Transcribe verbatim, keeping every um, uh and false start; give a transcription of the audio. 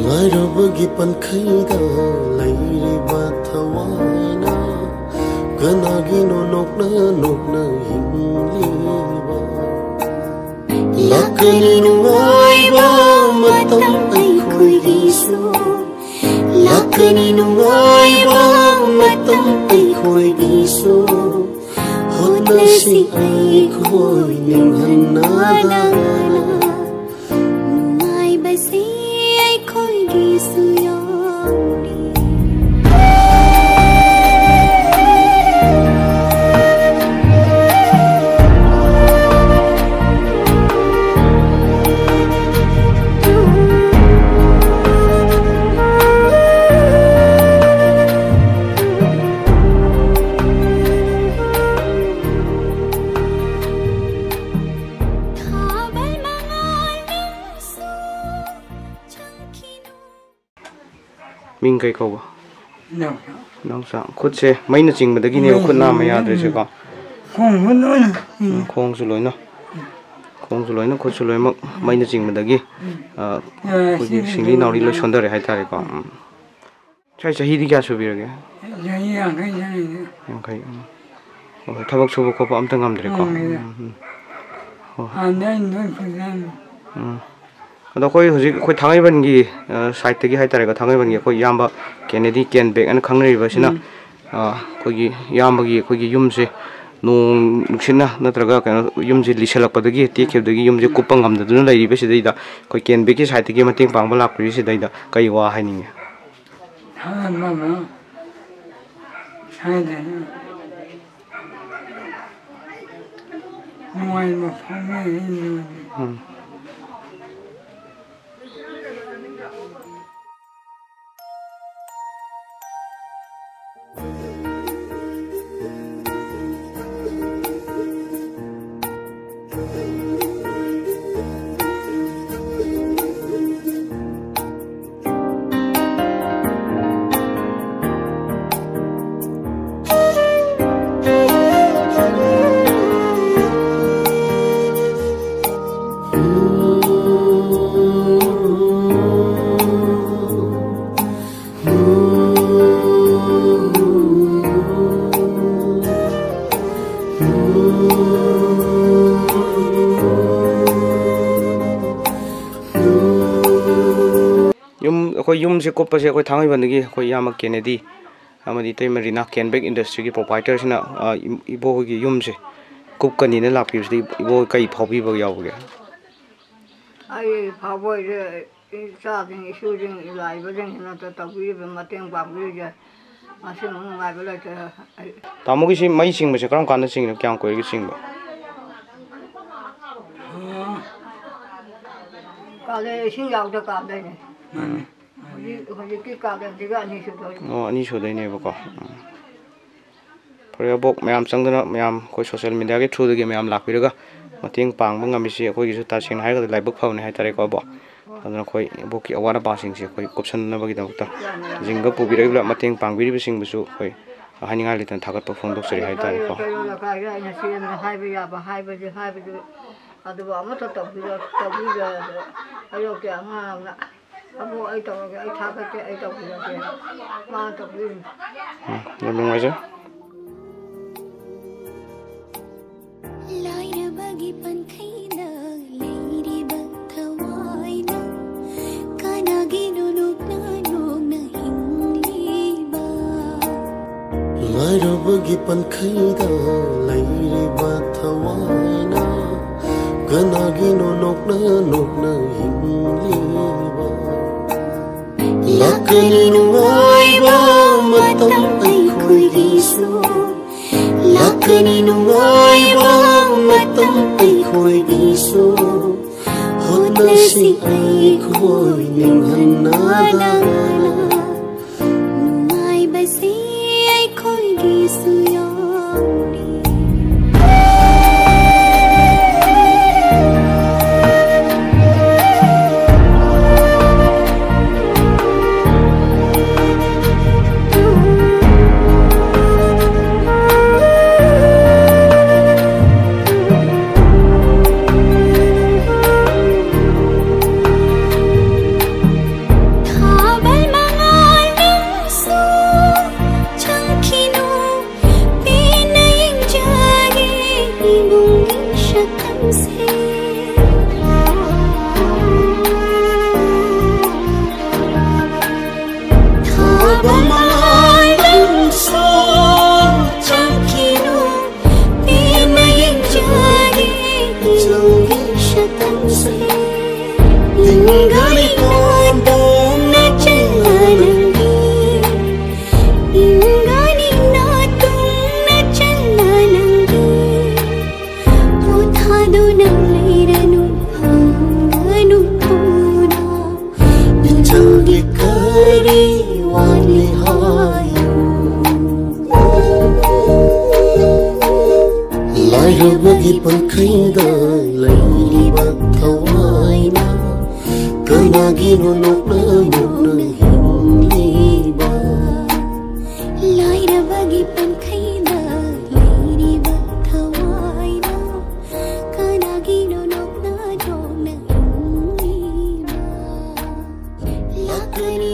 ꯉꯥꯏꯔꯕꯒꯤ ꯄꯟꯈꯩꯗ ꯂꯩꯔꯤꯕ ꯊꯋꯥꯏꯅ ꯀꯅꯥꯒꯤꯅꯣ ꯅꯣꯛꯅ ꯅꯣꯛꯅ ꯍꯤꯡꯂꯤꯕ? ꯂꯥꯛꯀꯅꯤ ꯅꯨꯡꯉꯥꯏꯕ ꯃꯇꯝ ꯑꯩꯈꯣꯏꯒꯤꯁꯨ, ꯂꯥꯛꯀꯅꯤ ꯅꯨꯡꯉꯥꯏꯕ ꯃꯇꯝ ꯑꯩꯈꯣꯏꯒꯤꯁꯨ꯫ ꯍꯣꯠꯅꯁꯤ ꯑꯩꯈꯣꯏ ꯅꯤꯡꯍꯟꯅꯗꯅ꯫ ꯅꯨꯡꯉꯥꯏꯕꯁꯤ ꯑꯩꯈꯣꯏꯒꯤꯁꯨ ꯌꯥꯎꯔꯤ꯫ ꯃꯤꯡ ꯀꯩ ꯀꯧꯕ? ꯅꯥꯎꯆꯥ꯫ ꯅꯥꯎꯆꯥ꯫ ꯈꯨꯠꯁꯦ ꯃꯩꯅ ꯆꯤꯡꯕꯗꯒꯤꯅꯦꯕ ꯈꯨꯠ ꯅꯥꯝꯃ ꯌꯥꯗ꯭ꯔꯤꯁꯦꯀꯣ? ꯈꯣꯡ ꯈꯨꯠ ꯂꯣꯏꯅ꯫ ꯎꯝ, ꯈꯣꯡꯁꯨ ꯂꯣꯏꯅ꯫ ꯈꯣꯡꯁꯨ ꯂꯣꯏꯅ, ꯈꯨꯠꯁꯨ ꯂꯣꯏꯅꯃꯛ ꯃꯩꯅ ꯆꯤꯡꯕꯗꯒꯤ, ꯑ, ꯑꯩꯈꯣꯏꯒꯤ ꯁꯤꯡꯂꯤ ꯅꯥꯎꯔꯤ ꯂꯣꯏ ꯁꯣꯟꯊꯔꯦ ꯍꯥꯏꯇꯥꯔꯦꯀꯣ꯫ ꯎꯝ꯫ ꯁꯥꯏ ꯆꯍꯤꯗꯤ ꯀꯌꯥ ꯁꯨꯕꯤꯔꯒꯦ? ꯆꯍꯤ ꯌꯥꯡꯈꯩ ꯆꯪꯉꯛꯏꯗ꯫ ꯌꯥꯡꯈꯩ, ꯎꯝ꯫ ꯑꯣ, ꯊꯕꯛ ꯁꯨꯕ ꯈꯣꯠꯄ ꯑꯝꯇ ꯉꯝꯗ꯭ꯔꯦꯀꯣ? ꯉꯝꯗ꯭ꯔꯦꯗ꯫ ꯎꯝ, ꯎꯝ꯫ ꯑꯣ꯫ ꯍꯥꯟꯅꯗꯤ ꯑꯩꯅ ꯂꯣꯏ ꯄꯨꯖꯔꯝꯃꯤ꯫ ꯎꯝ꯫ ꯑꯗꯣ ꯑꯩꯈꯣꯏ ꯍꯧꯖꯤꯛ ꯑꯩꯈꯣꯏ ꯊꯥꯡꯃꯩꯕꯟꯒꯤ, ꯑ, ꯁꯥꯏꯠꯇꯒꯤ ꯍꯥꯏꯇꯥꯔꯦꯀꯣ, ꯊꯥꯡꯃꯩꯕꯟꯒꯤ ꯑꯩꯈꯣꯏ ꯏꯌꯥꯝꯕ ꯀꯦꯅꯦꯗꯤ ꯀꯦꯟ ꯕꯦꯛ ꯑꯅ ꯈꯪꯅꯔꯤꯕ ꯑꯁꯤꯅ, ꯎꯝ꯫ ꯑ, ꯑꯩꯈꯣꯏꯒꯤ ꯏꯌꯥꯝꯕꯒꯤ ꯑꯩꯈꯣꯏꯒꯤ ꯌꯨꯝꯁꯦ ꯅꯣꯡ ꯅꯨꯡꯁꯤꯠꯅ ꯅꯠꯇ꯭ꯔꯒ ꯀꯩꯅꯣ ꯌꯨꯝꯁꯦ ꯂꯤꯁꯜꯂꯛꯄꯗꯒꯤ ꯇꯦꯛꯈꯤꯕꯗꯒꯤ ꯌꯨꯝꯁꯦ ꯀꯨꯞꯄ ꯉꯝꯗꯗꯨꯅ ꯂꯩꯔꯤꯕꯁꯤꯗꯩꯗ ꯑꯩꯈꯣꯏ ꯀꯦꯟ ꯕꯦꯛꯀꯤ ꯁꯥꯏꯠꯇꯒꯤ ꯃꯇꯦꯡ ꯄꯥꯡꯕ ꯂꯥꯛꯄꯤꯔꯤꯁꯤꯗꯩꯗ ꯀꯩ ꯋꯥ ꯍꯥꯏꯅꯤꯡꯉꯤ? ꯊꯥꯡꯃꯩꯕꯟ ꯁ꯭ꯋꯥꯏꯗ ꯅꯨꯡꯉꯥꯏꯕ ꯐꯥꯎꯅꯔꯤ꯫ ꯎꯝ꯫ ꯌꯨꯝ, ꯑꯩꯈꯣꯏ ꯌꯨꯝꯁꯦ ꯀꯨꯞꯄꯁꯦ ꯑꯩꯈꯣꯏ ꯊꯥꯡꯃꯩꯕꯟꯗꯒꯤ ꯑꯩꯈꯣꯏ ꯏꯌꯥꯝꯕ ꯀꯦꯅꯦꯗꯤ ꯑꯃꯗꯤ ꯏꯇꯩꯃ ꯔꯤꯅꯥ, ꯀꯦꯟꯕꯦꯛ ꯏꯟꯗꯁꯇ꯭ꯔꯤꯒꯤ ꯄ꯭ꯔꯣꯄꯥꯏꯇꯔꯁꯤꯅ, ꯑ, ꯏ-, ꯏꯕꯣ ꯍꯣꯏꯒꯤ ꯌꯨꯝꯁꯦ ꯀꯨꯞꯀꯅꯤꯅ ꯂꯥꯛꯄꯤꯕꯁꯤꯗ ꯏꯕꯣ ꯍꯣꯏ ꯀꯩ ꯐꯥꯎꯕꯤꯕ ꯌꯥꯎꯕꯒꯦ? ꯑꯩ ꯐꯥꯎꯕ ꯑꯣꯏꯔꯦ, ꯏꯆꯥꯁꯤꯡ, ꯏꯁꯨꯁꯤꯡ, ꯂꯥꯛꯏꯕꯁꯤꯡꯁꯤꯅ ꯇꯧꯕꯤꯔꯤꯕ ꯃꯇꯦꯡ ꯄꯥꯡꯕꯤꯔꯤꯁꯦ ꯃꯁꯤꯃꯨꯛ ꯅꯨꯡꯉꯥꯏꯕ ꯂꯩꯇꯦ꯫ ꯑꯩ ꯇꯥꯃꯣꯒꯤꯁꯤ ꯃꯩ ꯆꯤꯡꯕꯁꯦ ꯀꯔꯝ ꯀꯥꯟꯗ ꯆꯤꯡꯉꯤꯅꯣ? ꯀꯌꯥꯝ ꯀꯨꯏꯔꯒꯦ ꯆꯤꯡꯕ? ꯀꯥꯂꯦꯟ ꯏꯁꯤꯡ ꯌꯥꯎꯗ ꯀꯥꯞꯇꯣꯏꯅꯦ꯫ ꯎꯝ꯫ ꯍꯧꯖꯤꯛ, ꯍꯧꯖꯤꯛꯀꯤ ꯀꯥꯂꯦꯟꯁꯤꯒ ꯑꯅꯤ ꯁꯨꯗꯣꯏꯅꯤ꯫ ꯑꯣ, ꯑꯅꯤ ꯁꯨꯗꯣꯏꯅꯦꯕꯀꯣ꯫ ꯎꯝ꯫ ꯐꯔꯦ ꯑꯕꯣꯛ, ꯃꯌꯥꯝ ꯆꯪꯗꯅ, ꯃꯌꯥꯝ ꯑꯩꯈꯣꯏ ꯁꯣꯁꯦꯜ ꯃꯦꯗꯤꯌꯥꯒꯤ ꯊ꯭ꯔꯨꯗꯒꯤ ꯃꯌꯥꯝ ꯂꯥꯛꯄꯤꯔꯒ ꯃꯇꯦꯡ ꯄꯥꯡꯕ ꯉꯝꯃꯤꯁꯤ ꯑꯩꯈꯣꯏꯒꯤꯁꯨ ꯇꯁꯦꯡꯅ ꯍꯥꯏꯔꯒꯗꯤ ꯂꯥꯏꯕꯛ ꯐꯕꯅꯤ ꯍꯥꯏꯇꯥꯔꯦꯀꯣ ꯑꯕꯣꯛ꯫ ꯑꯗꯨꯅ ꯑꯩꯈꯣꯏ ꯑꯕꯣꯛꯀꯤ ꯑꯋꯥꯠ ꯑꯄꯥꯁꯤꯡꯁꯦ ꯑꯩꯈꯣꯏ ꯀꯨꯞꯁꯟꯅꯕꯒꯤꯗꯃꯛꯇ ꯖꯤꯡꯒ ꯄꯨꯕꯤꯔꯛꯂꯤꯕ ꯃꯇꯦꯡ ꯄꯥꯡꯕꯤꯔꯤꯕꯁꯤꯡꯕꯨꯁꯨ ꯑꯩꯈꯣꯏ ꯍꯥꯏꯅꯤꯡꯉꯥꯏ ꯂꯩꯇꯅ ꯊꯥꯒꯠꯄ ꯐꯣꯡꯗꯣꯛꯆꯔꯤ ꯍꯥꯏꯇꯥꯔꯦꯀꯣ꯫ ꯀꯩꯔꯣꯜ ꯂꯩꯀꯥꯏꯒꯤ ꯑꯩꯅ ꯆꯦꯟꯕ ꯍꯥꯏꯕ ꯌꯥꯕ ꯍꯥꯏꯕꯁꯦ ꯍꯥꯏꯕꯗꯨ ꯑꯗꯨꯕꯨ ꯑꯃꯠꯇ ꯇꯧꯕꯤꯔ-, ꯇꯧꯕꯤꯔ-, ꯑꯌꯣꯛꯀꯤ ꯑꯉꯥꯡꯅ ꯑꯕꯣꯛ ꯑꯩ ꯇꯧꯔꯒꯦ, ꯑꯩ ꯊꯥꯒꯠꯀꯦ, ꯑꯩ ꯇꯧꯕꯤꯔꯒꯦ꯫ ꯃꯥꯅ ꯇꯧꯕꯤꯔꯤꯅꯤ꯫ ꯎꯝ, ꯌꯥꯝ ꯅꯨꯡꯉꯥꯏꯖꯩ꯫ ꯂꯥꯏꯔꯕꯒꯤ ꯄꯟꯈꯩꯗ ꯂꯩꯔꯤꯕ ꯊꯋꯥꯏꯅ ꯀꯅꯥꯒꯤꯅꯣ ꯅꯣꯛꯅ ꯅꯣꯛꯅ ꯍꯤꯡꯂꯤꯕ? ꯂꯥꯏꯔꯕꯒꯤ ꯄꯟꯈꯩꯗ ꯂꯩꯔꯤꯕ ꯊꯋꯥꯏꯅ ꯀꯅꯥꯒꯤꯅꯣ ꯅꯣꯛꯅ ꯅꯣꯛꯅ ꯍꯤꯡꯂꯤꯕ? ꯂꯥꯛꯀꯅꯤ ꯅꯨꯡꯉꯥꯏꯕ ꯃꯇꯝ ꯑꯩꯈꯣꯏꯒꯤꯁꯨ, ꯂꯥꯛꯀꯅꯤ ꯅꯨꯡꯉꯥꯏꯕ ꯃꯇꯝ ꯑꯩꯈꯣꯏꯒꯤꯁꯨ꯫ ꯍꯣꯠꯅꯁꯤ ꯑꯩꯈꯣꯏ ꯅꯤꯡꯍꯟꯅꯗꯅ꯫ ꯅꯨꯡꯉꯥꯏꯕꯁꯤ ꯑꯩꯈꯣꯏꯒꯤꯁꯨ ꯌꯥꯎꯔꯤ꯫ ꯊꯥꯕꯜ ꯃꯉꯥꯜ ꯅꯪꯁꯨ ꯆꯪꯈꯤꯅꯨ, ꯀꯔꯤ ꯋꯥꯠꯂꯤ ꯍꯥꯏꯌꯨ? ꯂꯥꯏꯔꯕꯒꯤ ꯄꯟꯈꯩꯗ ꯂꯩꯔꯤꯕ ꯊꯋꯥꯏꯅ ꯀꯅꯥꯒꯤꯅꯣ ꯅꯣꯛꯅ ꯅꯣꯛꯅ ꯍꯤꯡꯂꯤꯕ? ꯂꯥꯏꯔꯕꯒꯤ ꯄꯟꯈꯩꯗ ꯂꯩꯔꯤꯕ ꯊꯋꯥꯏꯅ ꯀꯅꯥꯒꯤꯅꯣ ꯅꯣꯛꯅ ꯅꯣꯛꯅ ꯍꯤꯡꯂꯤꯕ? ꯂꯥꯛꯀꯅꯤ